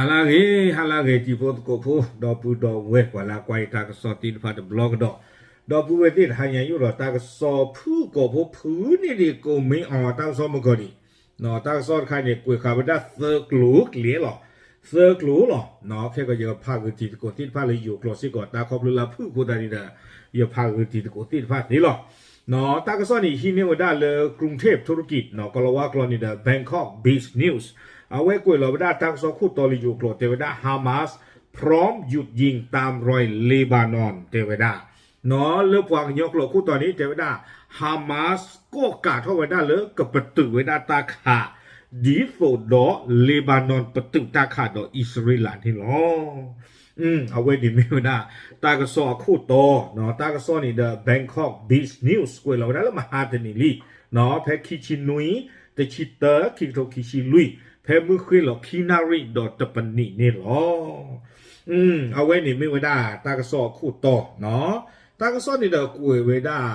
ဟါလၢအဂ့ၤ ဟါလၢအဂ့ၤ တံၤဖိသကိးဖိ ဒီပုၢ်ဒီဝဲၢ် ပှၤလၢအကွၢ်ယတၢ်ကစီၣ်သ့ၣ်တဖၣ်တဘျီကဒီး, ဒီပုၢ်ဝဲၢ်သ့ၣ်တဟါညါ ယအိၣ်ဒီးတၢ်ကစီၣ်ဖုၣ်ကိာ်ဖိဖုၣ်န့ၣ် ကိးမံအီၤ တၢ်ကစီၣ်မုၢ်ကီၤဒံး, တၢ်ကစီၣ်တခါန့ၣ် ကွဲးဃာ်ဝဲဒၣ်သၢကျိၤကျဲလီၤ, သၢကျိၤလီၤ. ခဲကီး ယကဖးဂ့ၤတံၤသကိးသ့ၣ်တဖၣ်လၢယိၤကျိာ်စ့ၢ်ကီး တၢ်ခီဖျိလၢအဖုၣ်အဃိသတးန့ၣ်ဒီး ယဖးဂ့ၤတံၤသကိးသ့ၣ်တဖၣ်သ့လီၤ. တၢ်ကစီၣ်န့ၣ် ဟံးန့ၢ်ဝဲဒၣ်လၢ กรุงเทพธุรกิจ နီၤ ကလၤဝါကျိာ်န့ၣ်ဒီး Bangkok Biz News အဝဲကွဲးလီၤဝဲဒၣ်တၢ်ကစီၣ်ခိၣ်တီလၢယိၤကျိာ် တဲဝဲဒၣ် Hamas พร้อมหยุดยิงตามรอยเลบานอน တဲဝဲဒၣ် လၢပှၤကညီကျိာ်ခိၣ်တီန့ၣ် တဲဝဲဒၣ် Hamas ကိးကးထီၣ်ဝဲဒၣ်လၢကပတုာ်ဝဲဒၣ်တၢ်ခး ဒ်သိးဒီး Lebanon ပတုာ်တၢ်ခးဒီးအံၣ်စရ့လးန့ၣ်လီၤ. အဝဲန့ၣ်မ့ၢ်ဝဲဒၣ် တၢ်ကစီၣ်အခိၣ်တီ, တၢ်ကစီၣ်န့ၣ်ဒီး Bangkok Biz News ကွဲးလီၤဝဲဒၣ်လၢမဟါတနံၤလံ, ဖဲခံဆံနွံ, တဆံတၢ, ခံကထိခံဆံလွံၢ်, ဖဲမုၢ်ဃ့ၢ်လီၤခံနၣ်ရံၣ်ဒီးတပနံးန့ၣ်လီၤ. အဝဲန့ၣ်မ့ၢ်ဝဲဒၣ်တၢ်ကစီၣ်အခိၣ်တီ, တၢ်ကစီၣ်န့ၣ်ဒီးကွဲးဝဲဒၣ်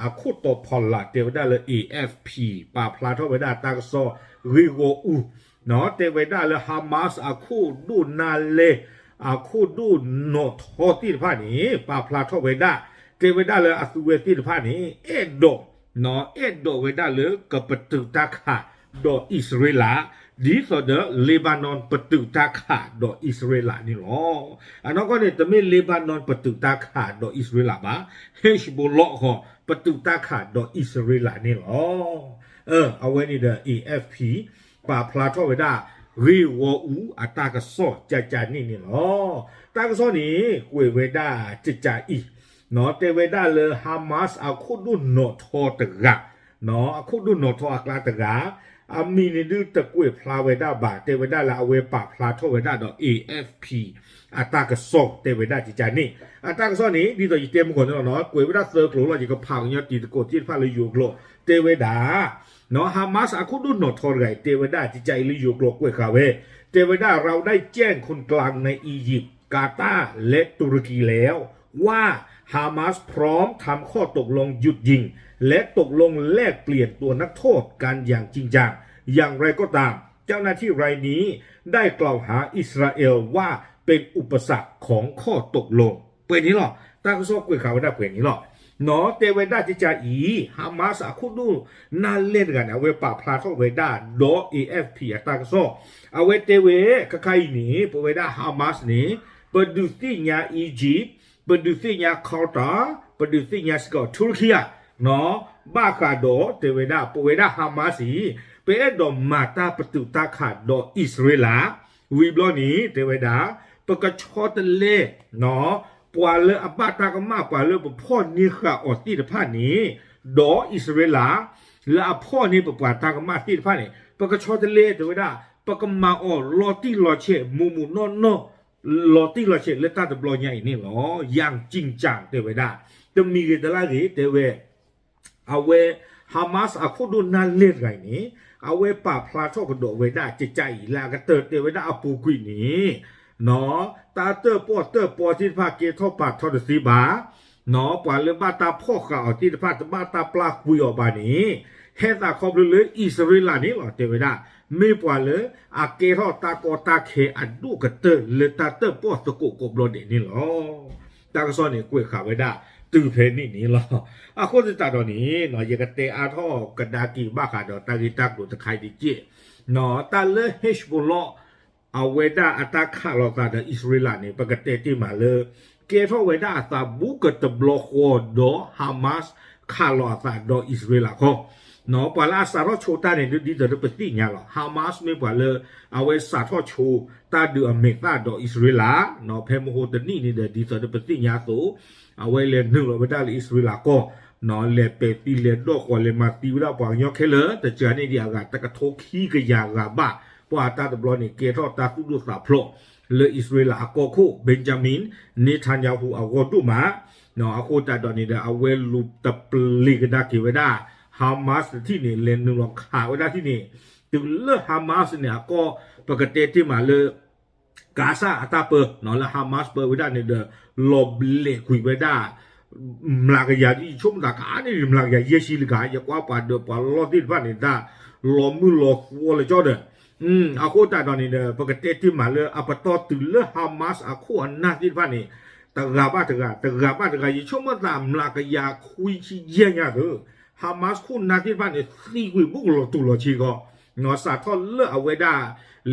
အခိၣ်တီဖီလာ်တဲဝဲဒၣ်လၢ A F P ပာ်ဖျါထီၣ်ဝဲဒၣ်တၢ်ကစီၣ်ဂ့ၢ်ဂီၢ်အူ, တဲဝဲဒၣ်လၢ Hamas အခိၣ်ဒိၣ်နါလဲၢ် အခိၣ်ဒိၣ်နီၣ်ထီသ့ၣ်တဖၣ်န့ၣ် ပာ်ဖျါထီၣ်ဝဲဒၣ်, တဲဝဲဒၣ်လၢအသုဝဲသ့ၣ်တဖၣ်န့ၣ် အဲၣ်ဒိး အဲၣ်ဒိးဝဲဒၣ်လၢကပတုာ်တၢ်ခးဒီးအံၣ်စရ့လး ဒ်သိးဒီး Lebanon ပတုာ်တၢ်ခးဒီးအံၣ်စရ့လးန့ၣ်လီၤ. အနီၢ်ကီၢ်န့ၣ် တမ့ၢ် Lebanon ပတုာ်တၢ်ခးဒီးအံၣ်စရ့လးဘၣ်, Hezbollah ဃီ ပတုာ်တၢ်ခးဒီးအံၣ်စရ့လးန့ၣ်လီၤ. အဝဲန့ၣ်ဒီး A F P ပာ်ဖျါထီၣ်ဝဲဒၣ် ဂ့ၢ်ဂီၢ်အူအတၢ်ကစီၣ်ကကန့ၣ်န့ၣ်လီၤ. တၢ်ကစီၣ်န့ၣ် ကွဲးဝဲဒၣ်ကကအံၤ, တဲဝဲဒၣ်လၢ Hamas အခိၣ်ဒိၣ်နီၣ်ထီတဂၤ, အခိၣ်ဒိၣ်နီၣ်ထီအကျါတဂၤ, အမံၤန့ၣ်ဒုးတကွဲးဖျါဝဲဒၣ်ဘၣ်, တဲဝဲဒၣ်လၢအဝဲပာ်ဖျါထီၣ်ဝဲဒၣ်ဒီး A F P အတၢ်ကစီၣ်တဲဝဲဒၣ်ကကန့ၣ်, အတၢ်ကစီၣ်န့ၣ် ဒ်သိးယတဲမုၢ်ကီၤန့ၣ်လီၤနီၤ, ကွဲးဝဲဒၣ်သၢကျိၤလီၤ, ယကဖးကညီတံၤသကိးသ့ၣ်တဖၣ်လၢယိၤကျိာ် တဲဝဲဒၣ် Hamas အခိၣ်ဒိၣ်နီၣ်ထီတဂၤအံၤ တဲဝဲဒၣ်ကကအံၤလၢယိၤကျိာ်ကွဲးဃာ်ဝဲ, တဲဝဲဒၣ် เราได้แจ้งคนกลางในอียิปต์ กาตาร์ และตุรกีแล้ว ว่า ฮามาสพร้อมทำข้อตกลงหยุดยิง และตกลงแลกเปลี่ยนตัวนักโทษกันอย่างจริงจัง อย่างไรก็ตาม เจ้าหน้าที่รายนี้ได้กล่าวหาอิสราเอลว่าเป็นอุปสรรคของข้อตกลง ပှဲၤန့ၣ်လီၤ. တၢ်ကစီၣ်ကွဲးဃာ်ဝဲဒၣ်ပှဲၤန့ၣ်လီၤ. နီၤ တဲဝဲဒၣ်ကကအံၤ Hamas အခိၣ်ဒိၣ်နါလဲၢ်တဂၤန့ၣ် အဝဲပာ်ဖျါထီၣ်ဝဲဒၣ်ဒီး A F P အတၢ်ကစီၣ်, အဝဲတဲဝဲ ခဲခါအံၤန့ၣ် ပဝဲဒၣ် Hamas န့ၣ် ပဒုးသ့ၣ်ညါ Egypt, ပဒုးသ့ၣ်ညါ Qatar, ပဒုးသ့ၣ်ညါစ့ၢ်ကီး Turkey နီၤ, ဘၣ်ဃးဒီးတဲဝဲဒၣ် ပဝဲဒၣ် Hamas အံၤ ပအဲၣ်ဒိးမၤတၢ်ပတုာ်တၢ်ခးဒီးအံၣ်စရ့လး, ဝံၤဘျီန့ၣ် တဲဝဲဒၣ် ပကဆီတလဲ ပှၤလၢအဘၣ်တၢ်ကမၣ် ပှၤလၢပဖီၣ်န့ၢ်ဃာ်အီၤသ့ၣ်တဖၣ်န့ၣ် ဒီးအံၣ်စရ့လး လၢအဖီၣ်န့ၢ်ပပှၤတၢ်ကမၣ်သ့ၣ်တဖၣ်န့ၣ် ပကဆီတလဲ တဲဝဲဒၣ် ပကမၤအီၤလီၤတံၢ်လီၤဆဲး မုာ်မုာ်နီၢ်နီၢ် လီၤတံၢ်လီၤဆဲးလၢတၢ်တဘျီညါအံၤန့ၣ်လီၤ. ယၣ်ကံၣ်ကၠၣ် တဲဝဲဒၣ် တမံၤဂ့ၤတလါဂ့ၤ တဲဝဲ အဝဲ Hamas အခိၣ်ဒိၣ်နါလဲၢ်တဂၤအံၤန့ၣ် အဝဲပာ်ဖျါထီၣ်ကဒီးဝဲဒၣ်ကကအံၤ လၢအကတၢၢ်တဲဝဲဒၣ်အပူၤကွံာ်န့ၣ် တၢ်တၢၣ်ပီၣ်တၢၣ်ပီသ့ၣ်တဖၣ် ကဲထီၣ်ပာ်ထီၣ်တသ့ဘၣ်, ပှၤလၢဘၣ်တၢ်ဖီၣ်ဃာ်အီၤသ့ၣ်တဖၣ် တဘၣ်တၢ်ပျၢ်ကွံာ်အီၤဘၣ်န့ၣ် ဟဲသးခီဖျိလၢအံၣ်စရ့လးန့ၣ်လီၤ တဲဝဲဒၣ် မ့ၢ်ပှၤလၢအကဲထီၣ်တၢ်ကီတၢ်ခဲအဒိၣ်ကတၢၢ်လၢတၢ်တၢၣ်ပီၣ်သကိးကိးဘျီဒဲးန့ၣ်လီၤ. တၢ်ကစီၣ်န့ၣ် ကွဲးဃာ်ဝဲဒၣ်တုၤဖဲန့ၣ်န့ၣ်လီၤ. အဃိသတးဒီးန့ၣ် ယကတဲအါထီၣ်ကဒါက့ၤဘၣ်ဃးဒီးတၢ်ဂ့ၢ်တၢ်ကျိၤတခါအံၤတက့ၢ်. တၢ်လၢ Hezbollah အဝဲဒၣ်အတၢ်ခးလိာ်သးဒီးအံၣ်စရ့လးန့ၣ် ပကတဲတ့ၢ်မးလၢ ကဲထီၣ်ဝဲဒၣ်အသးဘူးကတဘျီဃီဒီး Hamas ခးလိာ်အသးဒီးအံၣ်စရ့လးခီ ပှၤလၢအစးထီၣ်ဆိတၢ်န့ၣ် ဒ်သိးလၢပသ့ၣ်ညါလီၤ. Hamas မ့ၢ်ပှၤလၢ အဝဲစးထီၣ်ဆိတၢ်ဒုးအမဲာ်သၣ်ဒီးအံၣ်စရ့လး, ဖဲမဟိတနံၣ်န့ၣ်ဒီး ဒ်သိးလၢပသ့ၣ်ညါအသိး အဝဲလဲၤနုာ်လီၤဝဲဒၣ်လၢအံၣ်စရ့လးကီၢ်, လဲၤပဲာ်သံလဲၤဒီၣ်ဃီၤလဲၤမၤသံဝဲဒၣ်ပှၤကညီခဲလၢာ် တစှၤန့ၣ်ဒံးအဂၤ တကထိခံကယၤဂၤဘၣ်, ပှၤတၢ်တဘျီန့ၣ် ကဲထီၣ်တၢ်သူၣ်ဒိၣ်သးဖျိး လၢအံၣ်စရ့လးအကီၢ်ခိၣ် Benjamin Netanyahu အဂီၢ်ဒိၣ်မး, အဃိသတးဒီးန့ၣ်ဒီး အဝဲလူၤတပျ့ၤကဒါက့ၤဝဲဒၣ် Hamas တထံၣ်န့ၣ် လဲၤနုာ်လီၤခးဝဲဒၣ်ထံၣ်န့ၣ်, တုၤလၢ Hamas န့ၣ်အကီၢ် ပကတဲတ့ၢ်မးလၢ Gaza အတၢ်ပၢ လၢ Hamas ပၢဝဲဒၣ်န့ၣ်ဒီး လီၤဘျဲးကွံာ်ဝဲဒၣ် မျးကယၤ ယဆိကမိၣ်သးကါန့ၣ် မျးကယၤယဲၢ်ဆံလၢကါ ယကွၢ်ပှၤဒီးပှၤလီၢ်သ့ၣ်တဖၣ်န့ၣ် တၢ်လီၤမုၢ်လီၤဃီလၢကၠီဒီး အဃိသတးဒီးန့ၣ်ဒီး ပကတဲတ့ၢ်မးလၢအပတီၢ်တုၤလၢ Hamas အခိၣ်အနၢ်သ့ၣ်တဖၣ်န့ၣ် တဂၤဘၣ်တဂၤ တဂၤဘၣ်တဂၤ ယဆိကမိၣ်သးမျးကယၤခွံဆံယဲၢ်ညါသၢ Hamas ခိၣ်နၢ်သ့ၣ်တဖၣ်န့ၣ် သံကွံာ်ဘူးကလီၤတူာ်လီၤဆ့ကီး စးထီၣ်လၢအဝဲဒၣ်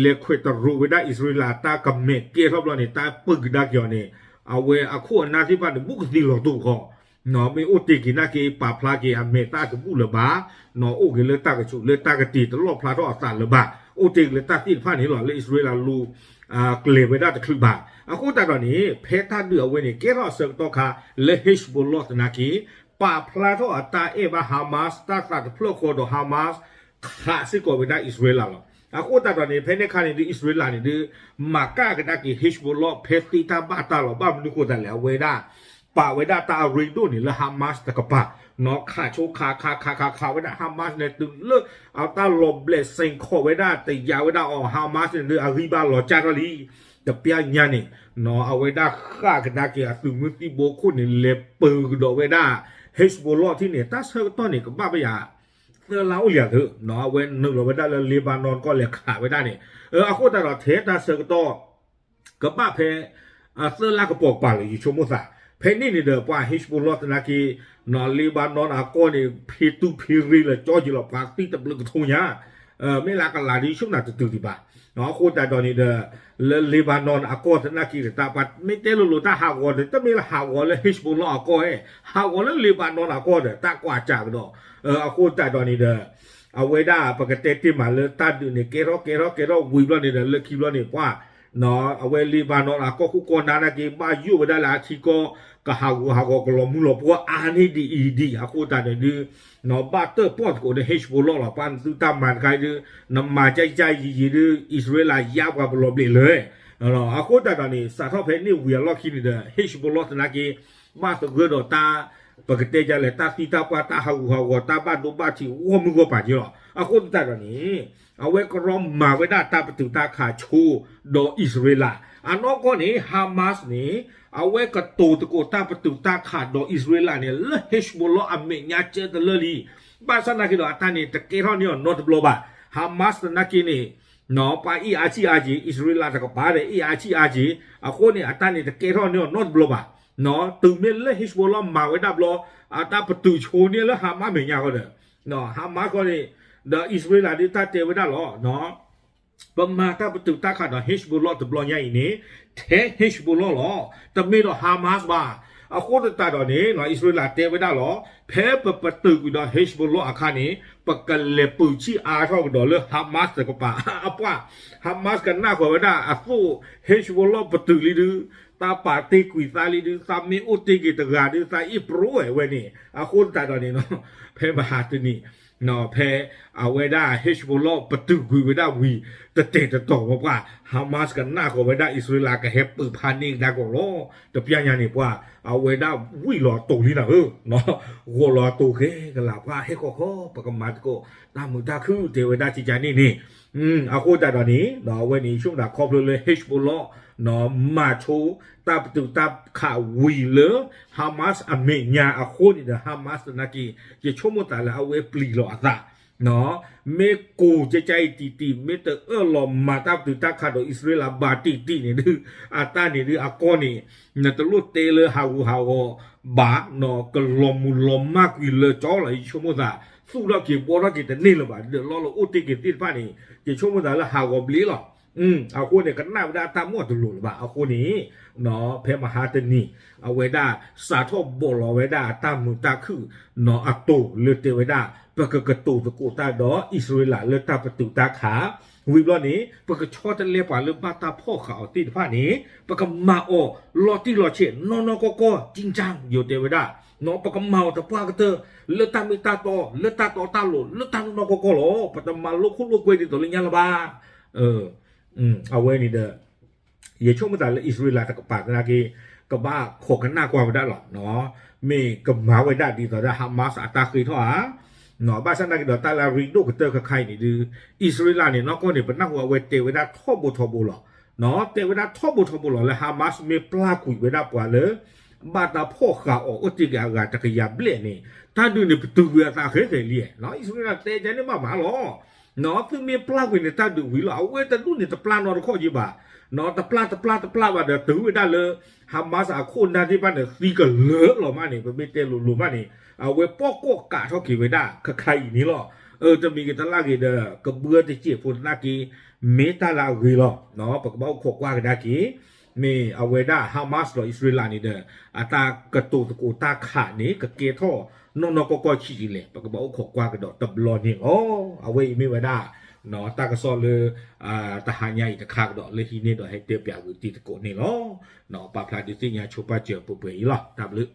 လဲၤခွဲးတရိးဝဲဒၣ်အံၣ်စရ့လးတၢ်ကမဲာ်ကဲထီၣ်ဘျီန့ၣ် တၢ်ပၢၢ်ကဒါက့ၤအီၤန့ၣ် အဝဲအခိၣ်အနၢ်သ့ၣ်တဖၣ်န့ၣ် ဘူးကသံလီၤတူာ်ဃီ မ့ၢ်အိၣ်တ့ၢ်က့ၤနာ်က့ ပာ်ဖျါက့ၤအမဲာ်သၣ်တဘူၣ်လၢၤဘၣ်, အိၣ်က့ၤလၢတၢ်ကဆူးလၢတၢ်ကတ့ၤတလီၣ်ဖျါထီၣ်အသးလၢၤဘၣ်, အိၣ်တ့ၢ်က့ၤလၢတၢ်သ့ၣ်တဖၣ်န့ၣ်လီၤ လၢအံၣ်စရ့လးလူၤ ကျဲၤဝဲဒၣ်တချုးဘၣ်. အဃိသတးဒီးန့ၣ် ဖဲတၢ်ဒုးအဝဲန့ၣ် ကဲထီၣ်အဆၢကတီၢ်ခါ လၢ Hezbollah သနာ်က့ ပာ်ဖျါထီၣ်အတၢ်အဲၣ်ဘၣ် Hamas တၢ်သးတဖျၢၣ်ဃီဒီး Hamas ခးစ့ၢ်ကီးဝဲဒၣ်အံၣ်စရ့လးလီၤ. အဃိသတးဒီးန့ၣ် ဖဲန့ၣ်အခါန့ၣ်ဒုး အံၣ်စရ့လးန့ၣ်ဒုး မၤကၣ်ကဒါက့ၤ Hezbollah ဖဲသ့တၢ်ဘၣ်တၢ်လီၤ. ဘၣ်မနုၤဃိသတးလဲၣ် အဝဲဒၣ် ပာ်ဝဲဒၣ်တၢ်အရ့ဒိၣ်န့ၣ်လၢ Hamas တကပၤ, နီၢ်ခးဆိခးခးခးခးခးဝဲဒၣ် Hamas န့ၣ် တုၤလၢအတၢ်လီၤဘျဲးစ့ၢ်ကီးဝဲဒၣ် တယာ်ဝဲဒၣ်အီၤ Hamas န့ၣ်ဒုး အဂံၢ်ဘါလီၤကၢ်ထီၣ်လံ. တပျၢ်ညါန့ၣ် အဝဲဒၣ်ဃၣ်ကဒါက့ၤအသုးမုၢ်သံၣ်ဘိခိၣ်န့ၣ် လဲၤပၢၤကဒီးဝဲဒၣ် Hezbollah ထံၣ်န့ၣ် တၢ်ဆၢကတီၢ်န့ၣ် ကဘၣ်ပယၤ သၢလါအိၣ်လံအသၢ, အဝဲနုာ်လီၤဝဲဒၣ်လၢ Lebanon ကီၢ်လဲၤခးဝဲဒၣ်န့ၣ်, အဃိသတးဒီးထဲတၢ်ဆၢကတီၢ် ကဘၣ်ဖဲ သၢလါကပီၤကပၤလၢ ယဆိကမိၣ်သး, ဖဲန့ၣ်န့ၣ်ဒီး ပှၤ Hezbollah သနာ်က့ Lebanon အကီၢ်န့ၣ် ဖံးတူၢ်ဖံးရ့လၢာ်ကၠီက့ၤလီၤ ပှၤသံတဘျုးကထိညါ, မ့ၢ်လၢကလၤဒ်ဆူၣ်နၤတတုၤဒံးဘၣ်. အဃိသတးဒီးန့ၣ်ဒီး လၢ Lebanon အကီၢ်သနာ်က့ဒီး တၢ်ပှၤမ့ၢ်တဲလိၤလိၤတၢ်ဟးဂီၤဒီး တမ့ၢ်လၢဟးဂီၤလၢ Hezbollah အကီၢ်ဧဲ, ဟးဂီၤလၢ Lebanon အကီၢ်ဒီး တၢ်ကွၢ်စးကဒီး, အဃိသတးဒီးန့ၣ်ဒီး အဝဲဒၣ်ပကတဲတ့ၢ်မးလၢတၢ်ဒုးန့ၣ် ကဲထီၣ်ကဲထီၣ်ကဲထီၣ်ဝံၤဘျီန့ၣ်ဒီး လၢခံဘျီန့ၣ် ပှၤ အဝဲ Lebanon အကီၢ်ခိၣ်ကီၢ်နၢ်သနာ်က့ ဘၣ်ယိၣ်ဝဲဒၣ်လၢအထံကီၢ် ကဟးဂူာ်ဟးဂီၤကလီၤမုၢ်လီၤပှီၢ်အါန့ၢ်ဒ်အံၤဒံး အဃိသတးန့ၣ်ဒုး ဘၣ်တၢၣ်ပီၣ်သကိးဒီး Hezbollah လီၤ. ပှၤနသုတၢ်မၤတခါအံၤဒုး နမၤကၢ်ကၢ်ယံၤယံၤဒုး အံၣ်စရ့လးယါပှၤပလီၤဘျဲးလၢၤ အဃိသတးဒီးန့ၣ် စးထီၣ်ဖဲန့ၣ်ဝံၤအလီၢ်ခံန့ၣ်ဒီး Hezbollah သနာ်က့ ဘၣ်သဂၢၢ်ဒီးတၢ် ပကတဲဒ်လဲၣ် တၢ်သံတၢ်ပှၢ် တၢ်ဟးဂူာ်ဟးဂီၤ တၢ်ဘၣ်ဒိဘၣ်ထံး ဂီၢ်မုၢ်ဂီၢ်ပၤက့လီၤ. အဃိသတးဒီးန့ၣ် အဝဲကရီမၤဝဲဒၣ်တၢ်ပတုာ်တၢ်ခးဆိဒီးအံၣ်စရ့လး, အနီၢ်ကီၢ်န့ၣ် Hamas န့ၣ် အဝဲကတိၤသကိးတၢ်ပတုာ်တၢ်ခးဒီးအံၣ်စရ့လးန့ၣ် လၢ Hezbollah အမဲာ်ညါကဲတလၢလံ. ဘၣ်ဆၣ်သနာ်က့ဒီး အတၢ်န့ၣ် တကဲထီၣ်န့ၢ်အီၤနီတဘျီဘၣ်. Hamas သနာ်က့န့ၣ် ပှၤအ့ၣ်အါဆံၣ်အါက့ၤ, အံၣ်စရ့လးတကပၤဒီး အ့ၣ်အါဆံၣ်အါက့ၤ, အဃိန့ၣ် အတၢ်န့ၣ် တကဲထီၣ်န့ၢ်အီၤနီတဘျီဘၣ်. တုၤမ့ၢ်လၢ Hezbollah မၤဝဲဒၣ်ဘျီ အတၢ်ပတုာ်ဆိန့ၢ်လၢ Hamas မဲာ်ညါဃီဒီး Hamas ဃီန့ၣ် ဒီးအံၣ်စရ့လးဒုးတၢ်တဲဝဲဒၣ်လီၤ ပမၤတၢ်ပတုာ်တၢ်ခးဒီး Hezbollah တဘျီညါအံၤန့ၣ် ထဲ Hezbollah လီၤ. တမ့ၢ်ဒီး Hamas ဘၣ်. အဃိသတးဒီးန့ၣ် အံၣ်စရ့လးတဲဝဲဒၣ်လီၤ. ဖဲပပတုာ်ကွံာ်ဒီး Hezbollah အခါန့ၣ် ပကလဲၤပၢၤဆံၣ်အါထီၣ်ကဒီးလၢ Hamas တကပၤ အပှၢ် Hamas ကနၣ်ဃီၤဝဲဒၣ်အသိး Hezbollah ပတုာ်လံဒုး သးပာ်တ့ၢ်ကွံာ်သးလံဒုး သးမ့ၢ်အိၣ်တ့ၢ်က့ၤတဂၤဒုး သးအ့ၣ်ပြိဝဲန့ၣ် အဃိသတးဒီးန့ၣ် ဖဲမဟါတနံၤ ဖဲအဝဲဒၣ် Hezbollah ပတုာ်ကွံာ်ဝဲဒၣ်ဝံၤ တတဲာ်တတီၤဝဲပှၢ် Hamas ကနၣ်ဃီၤဝဲဒၣ်အံၣ်စရ့လး ကဟဲပၢၤဖးန့ၢ်ကဒါကီးလီၤ. တပျၢ်ညါန့ၣ်ပှၢ် အဝဲဒၣ်ဝံၣ်လီၤတိၤလံနၤဧၢ ဂီၤလီၤတိၤဃဲကလးပှၢ် ဟဲဃီဃီ ပကမၤသကိးတၢ်မုာ်တၢ်ခုၣ်တဲဝဲဒၣ်ကကန့ၣ်န့ၣ် အဃိသတးဒီးန့ၣ် အဝဲန့ၣ် ယဆိကမိၣ်သးခီဖျိလၢ Hezbollah မၤဆိတၢ်ပတုာ်တၢ်ခးဝံၤလၢ Hamas အမဲာ်ညါအဃိန့ၣ်ဒီး Hamas သနာ်က့ ယဆိကမိၣ်သးလၢအဝဲပျံၤလီၤအသး မ့ၢ်ကိၢ်ကကအံၤတံၢ်တံၢ် မ့ၢ်တအၢၣ်လီၤမၤတၢ်ပတုာ်တၢ်ခးဒီးအံၣ်စရ့လးဘၣ်တံၢ်တံၢ်န့ၣ်ဒုး အတၢ်န့ၣ်ဒုးအကီၢ်န့ၣ် နတလိၣ်တဲလၢဟးဂူာ်ဟးဂီၤဘၣ် ကလီၤမုၢ်လီၤမၢ်ကွံာ်လၢာ်ကၠီလီၤ ယဆိကမိၣ်သး သူၣ်ထီၣ်က့ၤဘှီထီၣ်က့ၤတန့ၢ်လၢၤဘၣ် ဒၢးလီၤလၢအိၣ်တ့ၢ်က့ၤသ့ၣ်တဖၣ်န့ၣ် ယဆိကမိၣ်သးလၢဟးဂီၤဘျ့လီၤ. အဃိန့ၣ် ကနၣ်ဝဲဒၣ်အတၢ်မီၢ်တလိၤလၢၤဘၣ် အဃိန့ၣ် ဖဲမဟါတနံၤ အဝဲဒၣ်စးထီၣ်ဘီးလီၤဝဲဒၣ်အတၢ်မုာ်တၢ်ခုၣ် အတိၤလၢတဲဝဲဒၣ် ပကကတိၤသကိးတၢ်ဒီးအံၣ်စရ့လးလၢတၢ်ပတုာ်တၢ်ခး ဝံၤဘျီန့ၣ် ပကဆီတလဲပှၤလၢဘၣ်တၢ်ဖီၣ်ဃာ်အီၤသ့ၣ်တဖၣ်န့ၣ် ပကမၤအီၤလီၤတံၢ်လီၤဆဲး နီၢ်နီၢ်ကီၢ်ကီၢ် ကၠံကၠၢ် ယိၤတဲဝဲဒၣ် ပကမၤအီၤသပှၢ်ကတၢၢ် လၢတၢ်မ့ၢ်တၢ်တီ လၢတၢ်တီတၢ်လိၤ လၢတၢ်နီၢ်နီၢ်ကီၢ်ကီၢ်လီၤ. ပတမၤလိခိၣ်လိာ်ကွဲဒ်သိးလၢညါလၢၤဘၣ်. အဝဲန့ၣ်ဒီး ယဆိကမိၣ်သးလၢအံၣ်စရ့လးတကပၤသနာ်က့ ကဘၣ်ခိးကနၣ်ကွၢ်ဝဲဒၣ်လီၤ. မ့ၢ်ကမၤဝဲဒၣ်ဒ်သိးဒီး Hamas အတၢ်ဃ့ထီၣ်ဧါ. ဘၣ်ဆၣ်သနာ်က့ဒီး တၢ်လၢအရ့ဒိၣ်ကတၢၢ်ခါခါအံၤန့ၣ်ဒုး အံၣ်စရ့လးန့ၣ် နီၢ်ကီၢ်န့ၣ် ပနၢ်ဟူအဝဲတဲဝဲဒၣ်ထီဘိထီဘိလီၤ. တဲဝဲဒၣ်ထီဘိထီဘိလီၤ လၢ Hamas မ့ၢ်ပျၢ်ကွံာ်ဝဲဒၣ်ပှၤလၢ ဘၣ်တၢ်ဖီၣ်ဃာ်အီၤအိၣ်တ့ၢ်က့ၤအဂၤတကယၤဘျဲၣ်န့ၣ် တၢ်ဒုးန့ၣ်ပတုာ်ကွံာ်အသးဃဲၤဃဲၤလံ. အံၣ်စရ့လးတဲဒ်န့ၣ်ဘၣ်မးလီၤ. သုမ့ၢ်ပျၢ်ကွံာ်န့ၣ် တၢ်ဒုးဝံၤလီၤ. အဝဲတဒူၣ်န့ၣ် တပျၢ်နီတခီၣ်က့ဘၣ်. တပျၢ်တပျၢ်တပျၢ်ဘၣ်ဒီး တုၤဝဲဒၣ်လၢ Hamas အခိၣ်နၢ်သ့ၣ်တဖၣ်န့ၣ် သံကလၢာ်လီၤမးန့ၣ် ပမ့ၢ်တဲလိၤလိၤမးန့ၣ် အဝဲပိာ်ကွီၢ်ကးထီၣ်က့ၤဝဲဒၣ် ခဲခါအံၤန့ၣ်လီၤ. အၢ တမံၤဂ့ၤတလၢ်ဂ့ၤဒီး ကဘှၢတစဲးဖိသနာ်က့ မ့ၢ်တၢ်လၢအဂ့ၤလီၤ. ပကဘၣ်အိၣ်ခိးကွၢ်ကဒါက့ၤ မ့ၢ်အဝဲဒၣ် Hamas ဒီးအံၣ်စရ့လးန့ၣ်ဒီး အတၢ်ကတိၤသကိးတၢ်ခးန့ၣ် ကကဲထီၣ်နီၢ်နီၢ်ကီၢ်ကီၢ်ဆံးဒ်လဲၣ် ပကဘၣ်အိၣ်ခိးကွၢ်ကဒီးတဘျီန့ၣ်လီၤ. အဝဲအံၤမ့ၢ်ဝဲဒၣ် တၢ်ကစီၣ်လၢ တဟါညါအံၤတခါကဒီး လၢဟံးန့ၢ်ဒီးဟဲတဲပၠးဂုာ်တံၤသကိးန့ၣ်လီၤ. ပာ်ဖျါဒုးသ့ၣ်ညါဆိပာ်စၢၤပှဲၤပှဲၤအံၤလီၤ. တၢ်ဘျုး